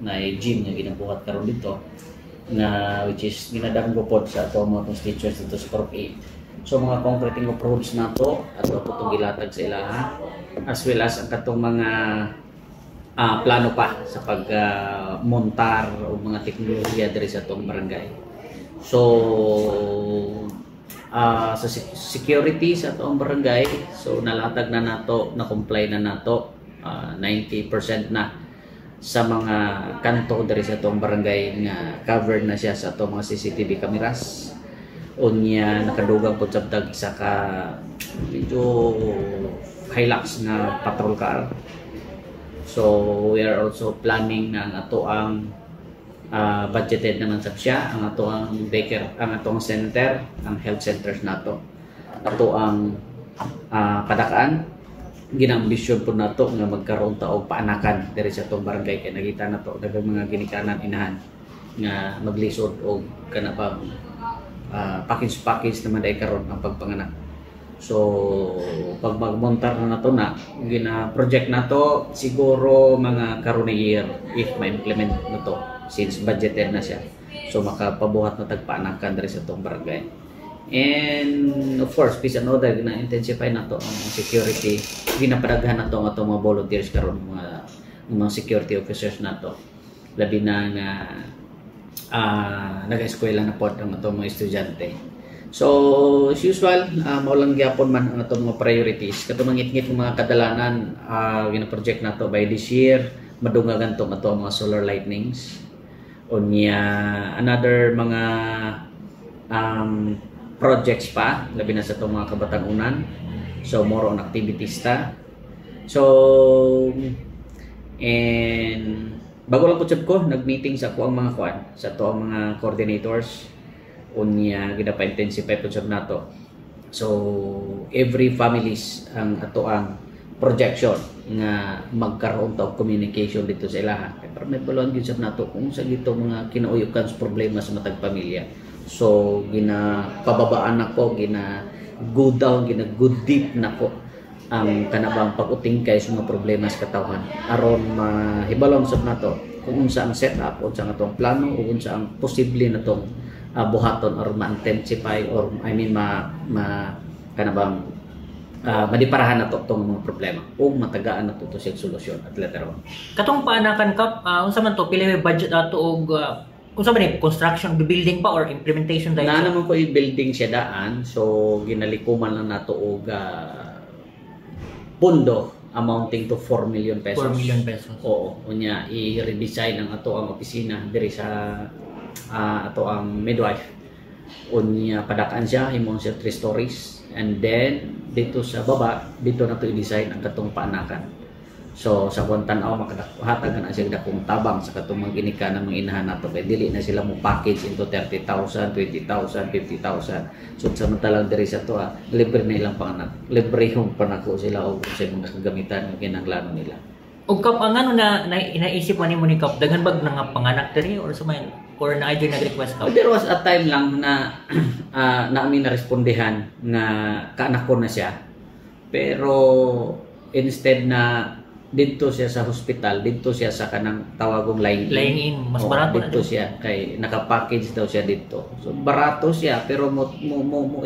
Na gym nga ginabuhat karon dito nga which is ginadanggo pod sa ato mga constituents dito sa Purok 8. So mga concreting of roads nato ato po itong gilatag sa ilaha, as well as ang katong mga plano pa sa pag montar o mga teknolohiya diri sa atong barangay. So sa security sa atong barangay, so nalatag na nato, na comply na nato, 90% na sa mga kanto diri sa atong barangay nga covered na siya sa atong mga CCTV cameras. Unya nakadugang pod sa tag isa ka medyo Hilux nga patrol car. So we are also planning na ang ato ang budgeted naman sab siya ang ato ang daycare, ang atong center, ang health centers nato. Ato ang padakaan, ginaambisyon po nato nga magkaroon ta og paanakan diri sa atong barangay kay nakita nato daghang mga ginikanan, inahan nga maglisod og kana bang package package naman dahil karon ang pagpanganak. So pag magmontar na nato na gina project nato siguro mga karon na year if ma-implement na to since budgeted na siya. So makapabuhat na tagpaanakan diri sa atong barangay. And of course, peace and order, gina-intensify na to ang security. Ginapadaghan na to ang atong mga volunteers karon, mga security officers nato. Labi na nga nag-eskwela na pod ang atong mga estudyante. So, as usual, mao lang gyapon man ang atong mga priorities. Katong mangitngit ng mga kadalanan, gina-project nato by this year, madungagan tong ato ang mga solar lightnings. Unya, another mga projects pa, labi na sa itong mga kabatan-unan. So, more on activities ta. So, and bago lang po ko, nag-meeting sa ako ang mga kuan, sa to ang mga coordinators. Unya, ginapa-intensify po sab nato. So, every families ang ato ang projection nga magkaroon ta og communication dito sa ilaha. Kay para may baluan gyud sab nato kung sa gito mga kinauyukan sa problema sa matag pamilya. So ginapababaan nako, gina go down, gina go deep nako ang kanabang pag-utingkay sa mga problema sa katawhan aron mahibalon sab nato kung unsa ang setup, unsa ang atong plano o unsa ang posible natong buhaton or ma-intensify or I mean ma, ma kanabang madiparahan na to tong mga problema o matagaan na to to siya solusyon at later on. Katong paanakan, Kap, unsa man to, pila may budget ato og unsa man ni, construction building pa or implementation dahil? Na naman ko i-building siya daan, so ginalikuman lang nato og pundo amounting to 4 million pesos. 4 million pesos. Oo, unya i-redesign ang ato ang opisina diri sa ato ang midwife. Unya padakaan siya, himon siya three stories and then dito sa baba, dito na to i-design ang katong paanakan. So sa kuan tan-aw makadahatag na siya dakong tabang sa katong mga ginika ng mga inahan nato kay dili na sila mo package into 30,000, 20,000, 50,000. So samantalang diri sa to libre na ilang panganak. Libre yung panako sila og sa mga kagamitan nga kinahanglanon nila. Og Kap, ang ano na naisip man nimo ni Kap, daghan bag nga panganak diri or sa may or na ay nag-request, Kap? There was a time lang na namin narespondehan nga kaanak ko na siya. Pero instead na didto siya sa hospital, didto siya sa kanang tawagong lying in. Lying in, mas Oo, barato na didto din. Siya kay naka-package daw siya didto. So barato siya pero mo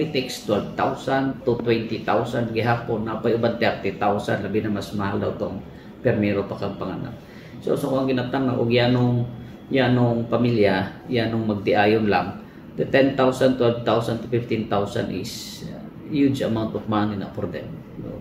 it takes 12,000 to 20,000 gihapon na pa uban 30,000, labi na mas mahal daw tong permiro pa kang panganak. So kung ginatang og yanong pamilya, yanong magdiayon lang, the 10,000, 12,000 to 15,000 is huge amount of money na for them.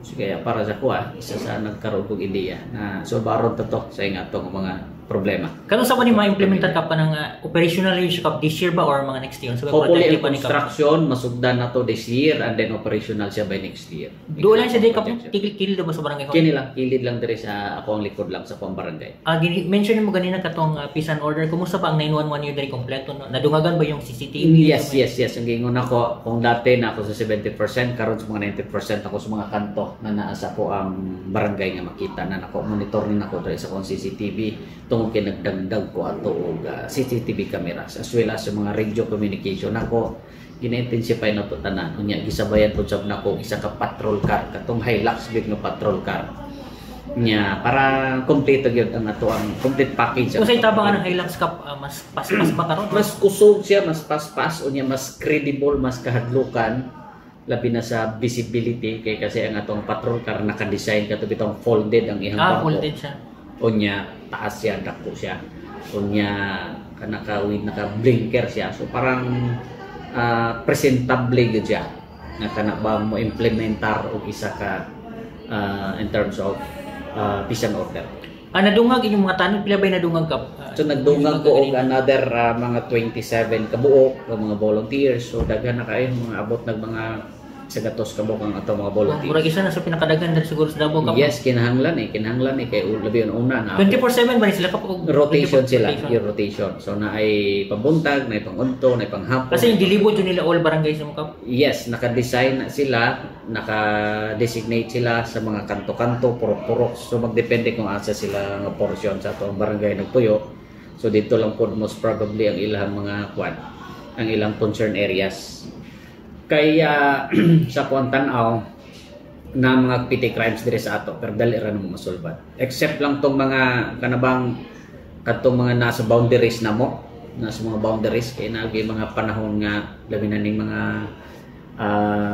So, kaya para sa kuha, isa sa nagkaroon kong ideya na so baron to to sa inga tong mga problema. Kano sa pa ni ma-implementar, Kap, pa ng operational siya, Kap, this year ba or mga next year? So, Hopefully, ang pa ni, Kap? Construction, masugdan na to this year and then operational siya by next year. Doon lang siya di, Kap, Projection. kilid ba sa barangay hall? Kini lang, kilid lang diri sa ako ang likod lang sa akong barangay. Mention mo ganina katong peace and order. Kumusta ba ang 911 niyo diri, kompleto no? Nadungagan ba yung CCTV? Yes. Ang giingon ako, kung dati na ako sa 70%, karon sa mga 90% ako sa mga kanto na naa sa ko ang barangay nga makita na nako, monitor ni nako diri sa akong CCTV tungod kay nagdagdag ko ato og CCTV cameras as well as sa mga radio communication nako, gina-intensify na to tanan. Unya gisabayan pud sab nako isa ka patrol car, katong Hilux big nga patrol car. Nya para kompleto gyud ang ato, ang complete package ang Unsay atong tabang anang Hilux, Kap? Mas paspas ba karon? Mas kusog siya, mas paspas, unya mas credible, mas kahadlukan, labi na sa visibility kay kasi ang atong patrol car naka-design kato bitong folded ang iyang barko. Folded siya. Unya taas siya, dako siya. Unya kanaka with naka blinker siya. So parang presentable gyud siya. Nga kana ba mo implementar og isa ka in terms of peace and order. Nadungag inyong mga tanod, pila ba nadungag, Kap? So nagdungag ko og another mga 27 kabuok ng mga volunteers. So daghan na kayo, mga abot nag mga sa gatos kabuok ang atong mga volunteers. Murag isa na sa pinakadaghan diri siguro sa Davao, Kap. Yes, kinahanglan eh kay labi ang una na 24/7 ba ni sila, Kap? Og rotation 24 sila, rotation? Yung rotation. So naay pambuntag, naay pangunto, naay panghapon. Kasi yung dilibot yun nila all barangays mo, Kap. Yes, naka-design na sila, naka-designate sila sa mga kanto-kanto, purok-purok. So magdepende kung asa sila nga portion sa atong barangay nagpuyo. So dito lang po most probably ang ilang mga kwan, ang ilang concern areas. Kaya sa kuan tan-aw na mga petty crimes dire sa ato, pero dali ra namo masulbad. Except lang tong mga kanabang katong mga nasa boundaries namo, nasa mga boundaries kay naagi mga panahon nga labi na ning mga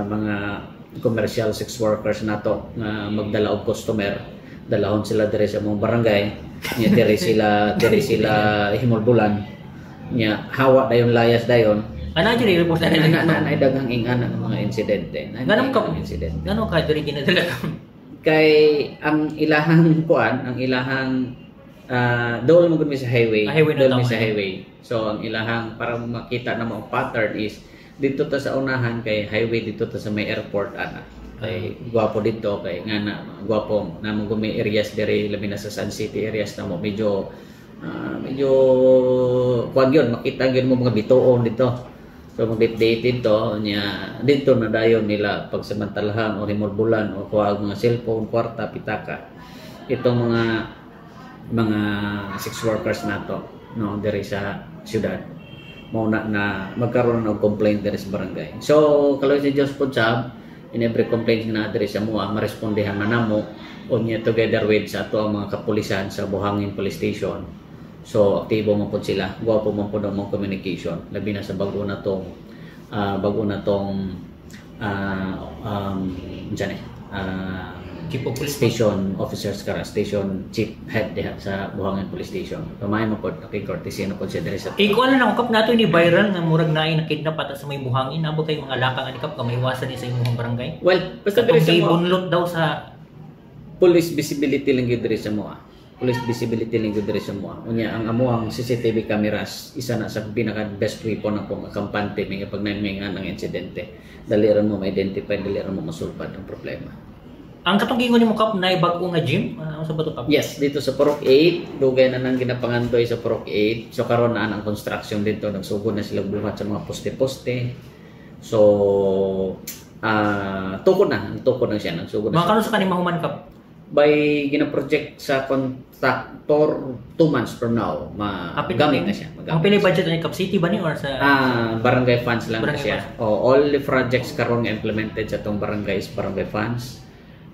mga commercial sex workers nato nga magdala og customer, dalahon sila dire sa mga barangay nya diri sila himulbulan, nya hawa dayon, layas dayon. Ana dyan report na na na na, na daghang ingana ng mga insidente na Ganun ka insidente. Ngano ka diri ginadala? Kay ang ilahang kuan, ang ilahang dool mo gud mi sa highway. Ah, highway na Dool mi tama. sa highway. So ang ilahang para makita na mo ang pattern is dito ta sa unahan kay highway, dito ta sa may airport ana kay gwapo dito, kay nga na gwapo na mo may areas diri, labi na sa Sun City areas na mo medyo medyo kuan yun, makita gyud mo mga bituon dito. So mag-date dito nya, dito na dayon nila pagsamantalahan o himulbulan o kuha ang mga cellphone, kwarta, pitaka, itong mga sex workers nato, no, diri sa syudad. Mao na na magkaroon og complaint diri sa barangay. So kaluoy sa Dios pod sab, in every complaint na diri sa mua, marespondehan man namo unya together with sa ato ang mga kapulisan sa Buhangin Police Station. So aktibo man pod sila, gwapo man pod ang mga communication, labi na sa bago na tong unsa ni Chief of Police. Station officers kara, station chief head diha sa Buhangin Police Station. Pamay mo pod, okay, courtesy na pod siya diri sa Eh, kuan na ako, Kap, nato ni viral nga murag naay na kidnap ata sa may Buhangin. Nabo kay mga lakang ani, Kap, nga maiwasan ni sa imong barangay? Well, basta diri Katong sa mo gibunlot daw sa police visibility lang gyud diri sa moa. Police visibility lang gyud diri sa moa. Unya ang amo ang CCTV cameras, isa na sa pinaka best weapon ako nga kampante may pag may nga ng insidente. Dali ra mo ma-identify, dali ra mo masulbad ang problema. Ang katong gingon nimo, Kap, naay bag-o nga gym. Unsa ba to, Kap? Yes, dito sa Purok 8, dugay na nang ginapangandoy sa Purok 8. So karon na ang construction dito, nagsugod na sila buhat sa mga poste-poste. So tukod na siya, nagsugod na Mga siya. kanon sa kani mahuman, Kap? By gina-project sa contractor, 2 months from now, ma Apil gamit na siya. Ang Magamit pili na siya. budget ani, Kap, city ba ni or sa Barangay funds lang na Barangay siya. Oh, all the projects karon nga implemented sa atong barangay is barangay funds.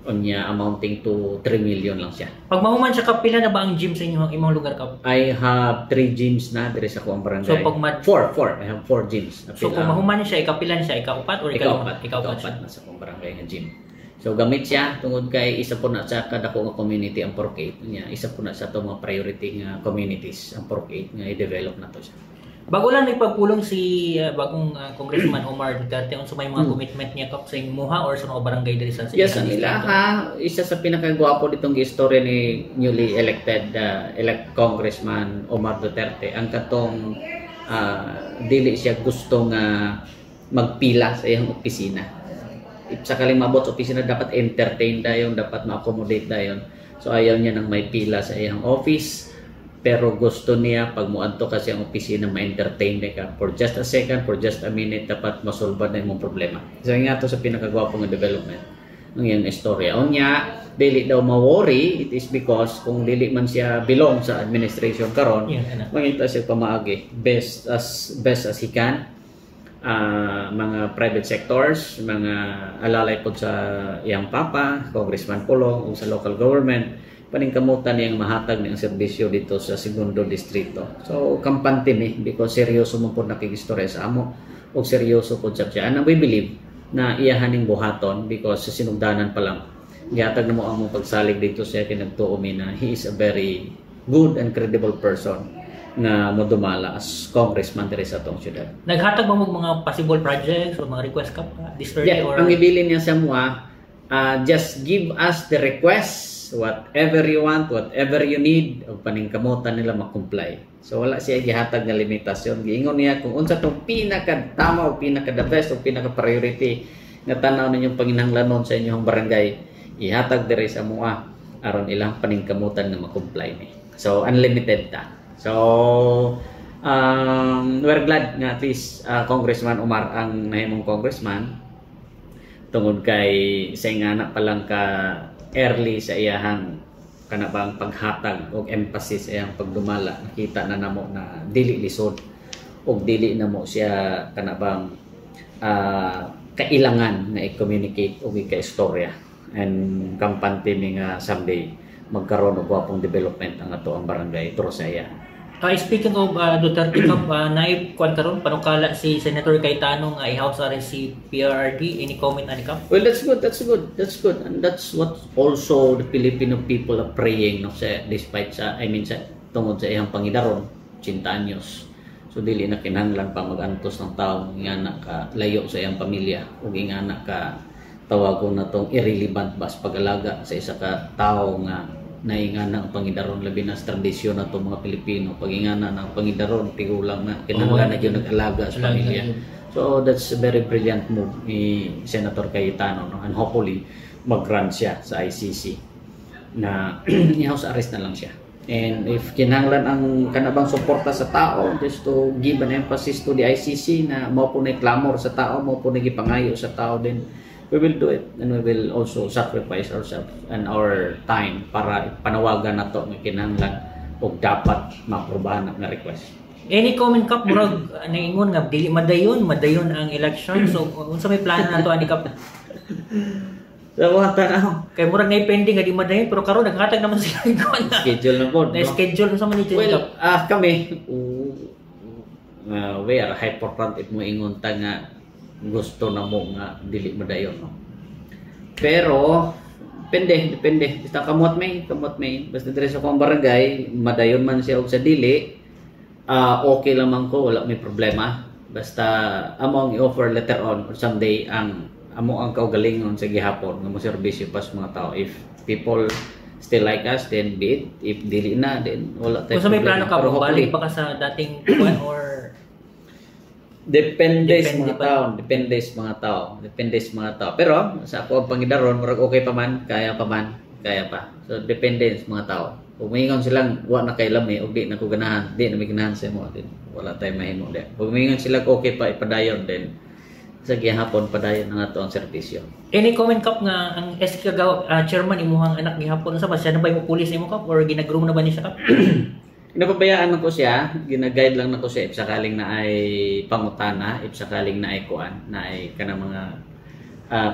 Unya amounting to 3 million lang siya. Pag mahuman siya, Kap, pila na ba ang gym sa inyong imong lugar, Kap? I have three gyms na diri sa kuang barangay. So, pag Four, four. I have four gyms. So kung mahuman siya, ikapila ni siya, ikaupat or ikalima? Ikaupat, Ikaupat siya. ikaupat na sa kuang barangay nga gym. So gamit siya tungod kay isa po na sa kadako nga community ang Purok 8 niya, isa po na sa atong mga priority nga communities ang Purok 8 nga i-develop na to siya. Bago lang nagpagpulong si bagong Congressman Omar Duterte, unsa may mga commitment niya, Kap, sa imuha or sa mga barangay diri sa Yes, ang distrito? ilaha, isa sa pinakagwapo ditong istorya ni newly elected elect Congressman Omar Duterte, ang katong dili siya gusto nga magpila sa iyang opisina. If sakaling maabot sa opisina, dapat entertain dayon, dapat ma-accommodate dayon. So ayaw niya nang may pila sa iyang office, pero gusto niya pag muadto ka sa iyang opisina, ma-entertain na ka for just a second, for just a minute, dapat masolba na imong problema. So nga to sa pinakagwapo nga development ang iyang istorya. Unya, dili daw ma-worry, it is because kung dili man siya belong sa administration karon, Yeah, ana. mangita siya pamaagi best as he can. Mga private sectors, mga alalay pod sa iyang papa, Congressman Pulong, o sa local government, Paningkamutan niyang mahatag niyang serbisyo dito sa segundo distrito. So kampante mi because seryoso mo po nakigistorya sa amo og seryoso po siya. And we believe na iyahan ning buhaton because sa sinugdanan pa lang gihatag na mo ang mong pagsalig dito siya kay nagtuo mi na he is a very good and credible person nga modumala as congressman diri sa atong syudad. Naghatag ba mo mga possible projects o mga request ka this early Yeah, or ang ibilin niya sa mua, just give us the request, whatever you want, whatever you need, ug paningkamutan nila ma-comply. So wala siya gihatag nga limitasyon. Giingon niya kung unsa tong pinaka tama o pinaka the best o pinaka priority nga tanaw ninyong panginahanglanon sa inyong barangay, ihatag diri sa mua aron ilang paningkamutan nga ma-comply ni. So unlimited ta. So we're glad nga at least Congressman Omar ang nahimong congressman tungod kay sa ingana pa lang ka early sa iyahang kana bang paghatag og emphasis sa iyang pagdumala, nakita na namo na dili lisod og dili namo siya kana bang kailangan na i-communicate og ika-istorya, and kampante mi nga someday magkaroon og gwapong development ang ato ang barangay through sa iya. Speaking of Duterte Cup, naip kuan karon panukala si Senator Cayetano nga i-house arrest si PRRD. Any comment ani, Kap? Well, that's good. That's good. That's good. And that's what also the Filipino people are praying, no? Sa, despite sa, I mean, sa, tungod sa iyang pangidaron, 80 anyos. So, dili na kinahanglan pa mag-antos ng tao nga na ka layo sa iyang pamilya o nga na ka tawagon na tong irrelevant ba sa pag-alaga sa isa ka tao nga naingana ang pangidaron, labi na sa tradisyon na mga Pilipino. Pag ingana ng pangidaron, tigulang na, kinahanglan na gyud nag-alaga sa pamilya. So that's a very brilliant move ni Senator Cayetano, no? And hopefully mag-run siya sa ICC na i-house arrest na lang siya. And if kinahanglan ang kanabang suporta sa tao just to give an emphasis to the ICC na mao po na clamor sa tao, mao po na gipangayo sa tao, then we will do it and we will also sacrifice ourselves and our time para panawagan nato nga kinahanglan og dapat maaprubahan ang request. Any comment, Kap? Murag naingon nga dili madayon, madayon ang election. So unsa may plano nato ani, Kap? So, mga tanaw. Kay murag nay pending nga di madayon pero karon naghatag naman sila kuan na. Schedule na po. Na schedule, unsa man ni Well, Kap? Kami, we are hyperfront if mo ingon ta nga gusto na mo nga dili madayon, no? Pero depende, depende. Basta kamot may, kamot may. Basta dire sa akong barangay, madayon man siya og sa dili, okay lamang ko, wala may problema. Basta amo ang i-offer later on or someday ang amo ang kaugalingon sa gihapon nga mo serbisyo pa sa mga tao. If people still like us, then be it. If dili na, then wala tayo Kung sa may plano ka,. Pero balik hopefully, pa ka sa dating kuan or depende sa Depende mga pa. Tao, depende sa mga tao, depende sa mga tao. Pero sa ako ang pangidaron, murag okay pa man, kaya pa man, kaya pa. So depende sa mga tao. Kung maingon silang wa na kay lami og di na ko ganahan, di na mi ganahan sa imo, din wala tay mahimo di. Kung maingon sila okay pa ipadayon, then sa gihapon padayon na nga to ang serbisyo. Any comment, Kap, nga ang SK Kagaw chairman imuhang anak gihapon, sa ba siya na ba mo pulis imo, Kap, or ginagroom na ba ni siya, Kap? Ginapabayaan na ko siya, gina-guide lang na ko siya if sakaling na ay pangutana, if sakaling na ay kuan, na ay kanang mga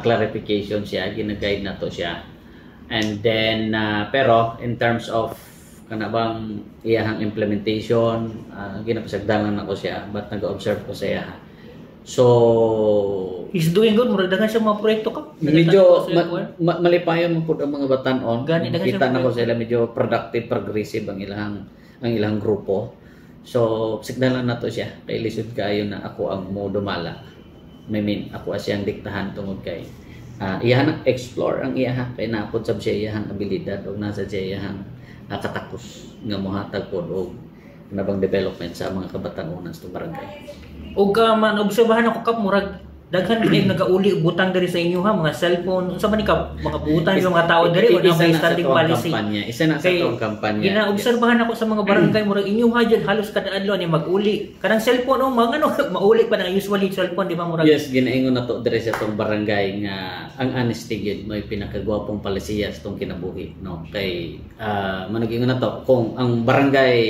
clarification siya, gina-guide na to siya. And then, pero in terms of kana bang iyahang implementation, ginapasagdangan na ko siya, but nag-observe ko sa iya. So, He's doing good, murag daghan siya mga proyekto, Kap. Medyo malipayon mo pud ang mga batan-on. Gani, daghan Kita siya na ko sila medyo productive, progressive ang ilang grupo. So, sigdalan na to siya. Kay lisod kaayo na ako ang mo dumala. I mean, ako siyang diktahan tungod kay iyahan explore ang iyaha kay naapod sab siya iyahang abilidad ug nasa siya iyahang katakos nga mohatag pod og nabang development sa mga kabatan-onan sa barangay. Ug man obserbahan ako, Kap, murag daghan kay nagauli og butang diri sa inyo ha, mga cellphone. Unsa man ni, Kap, mga butan yung mga tao diri o na Isa may na sa standing tuwang policy? Kampanya. Isa na sa Kay tuwang kampanya. gina-obserbahan ako sa mga barangay, murag inyo ha dyan halos kada adlaw ni mag-uli. Kanang cellphone oh, mga ano, mauli pa na usually cellphone, di ba, murag Yes, ginaingon na to diri sa tong barangay nga ang honesty gyud may pinakagwapong palisiya sa tong kinabuhi, no? Kay managingon na to kung ang barangay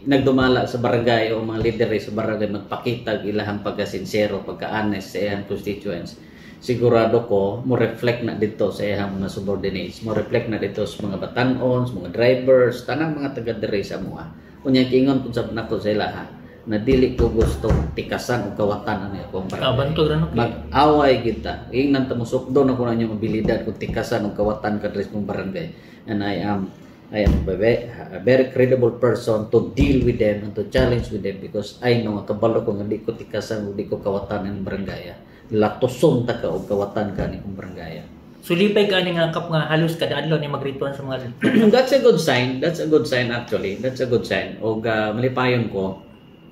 nagdumala sa barangay o mga leader sa barangay magpakita og ilahang pagkasinsero, pagka-honest sa iyang constituents. Sigurado ko mo reflect na dito sa iyang mga subordinates, mo reflect na dito sa mga batanon, sa mga drivers, tanang mga taga diri sa amoa. Unya kiingon pud sab nako sa ila ha, na dili ko gusto tikasan o kawatan ani akong Ah, barangay. Bantog ra no kay. Mag-away kita. Ingnan ta mo, sukdon ako na inyong abilidad kung tikasan o kawatan ka diri sa kong barangay. And I am a very credible person to deal with them and to challenge with them because I know nga kabalo ko nga di ko tikasan o di ko kawatan ang barangay. Latuson ta ka og kawatan ka ni kong barangay. So lipay ka ani nga, Kap, nga halos kada adlaw ni magrituan sa mga That's a good sign. That's a good sign actually. That's a good sign. Og malipayon ko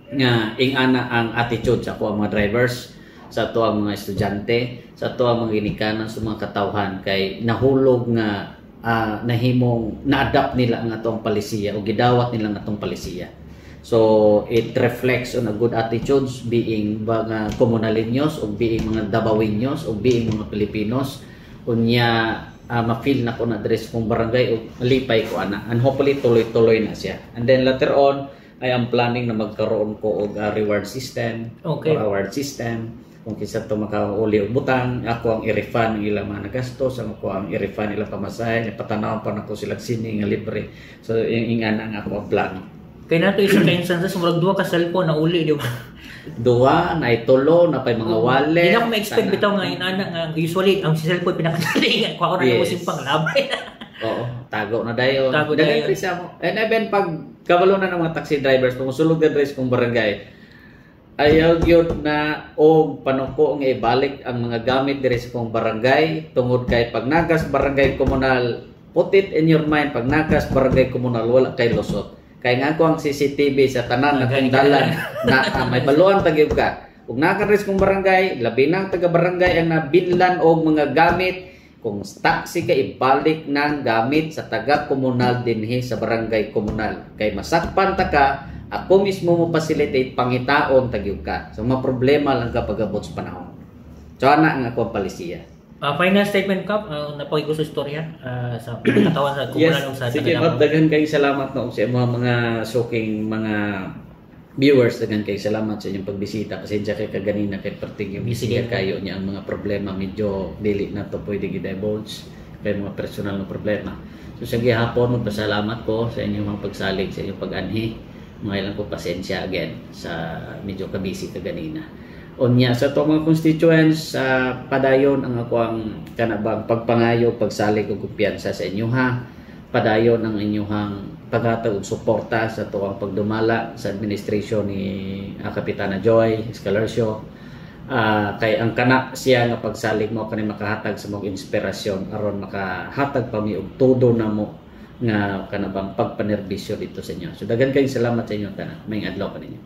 nga ing-ana ang attitude sa ako ang mga drivers, sa ato ang mga estudyante, sa ato ang mga ginikanan, sa mga katawhan kay nahulog nga nahimong na-adapt nila ang atong palisiya o gidawat nila ang atong palisiya. So it reflects on a good attitudes being mga komunaleños o being mga Dabaweños o being mga Pilipinos. Unya ma-feel na ko na diri sa kong barangay o malipay ko ana, and hopefully tuloy-tuloy na siya. And then later on, I am planning na magkaroon ko og reward system or award system. Kung kinsa to makauli og butang, ako ang i-refund ang ilang mga nagastos, ang ako ang i-refund ilang pamasahe, patanaw pa nako sila sine nga libre. So yung ingana ang ako ang plano. Kay nato isa ka instances, murag duha ka cellphone na uli, di ba? Duha, na tulo, na pay mga wallet. Di na ako ma-expect tanan. Bitaw nga inana nga usually ang si cellphone pinakadali nga kuha ko na mo simpang labay. Oo, tago na dayon. Tago Daghan dayon. rin sa mo. And even pag kabalo na ng mga taxi drivers, pag musulog na diri sa kong barangay, ayaw gyud na og panuko nga ibalik ang mga gamit diri sa kong barangay tungod kay pag nagas barangay komunal, put it in your mind, pag nagas barangay komunal, wala kay lusot. Kay nga ko ang CCTV sa tanan na kong dalan na may baluan tagyog ka. Ug naa ka diri sa kong barangay, labi na ang taga barangay ang nabinlan og mga gamit, kung taxi ka, ibalik ng gamit sa taga komunal dinhi sa barangay komunal. Kay masakpan ta ka, ako mismo mo facilitate pangitaon tagyog ka. So ma problema lang ka pag-abot sa panahon. So ana ang ako ang palisiya. Final statement, Kap, napakigusto sa istorya sa katawan sa komunal ug sa Sige, taga Bob, Davao. Daghan kayong salamat no sa mga suking mga viewers, daghan kayong salamat sa inyong pagbisita. Pasensya kay kaganina kay perting yung Busy bisita kayo. Kayo niya ang mga problema, medyo dili na to pwede gi-divulge kay mga personal na problema. So sa gihapon, magpasalamat ko sa inyong mga pagsalig, sa inyong pag-anhi. Mga ilang ko pasensya again sa medyo kabisi kaganina. Unya sa atong mga constituents, sa padayon ang ako ang kanabang pagpangayo, pagsalig ug kumpiyansa sa inyo ha. Padayon ang inyong paghatag og suporta sa atuang pagdumala sa administration ni Kapitana Joy Escalercio. Kay ang kana siya nga pagsalig mo kani makahatag sa mga inspirasyon aron makahatag pa mi og todo namo nga kanabang pagpanerbisyo dito sa inyo. So daghan kayong salamat sa inyo tanan. Maayong adlaw kaninyo.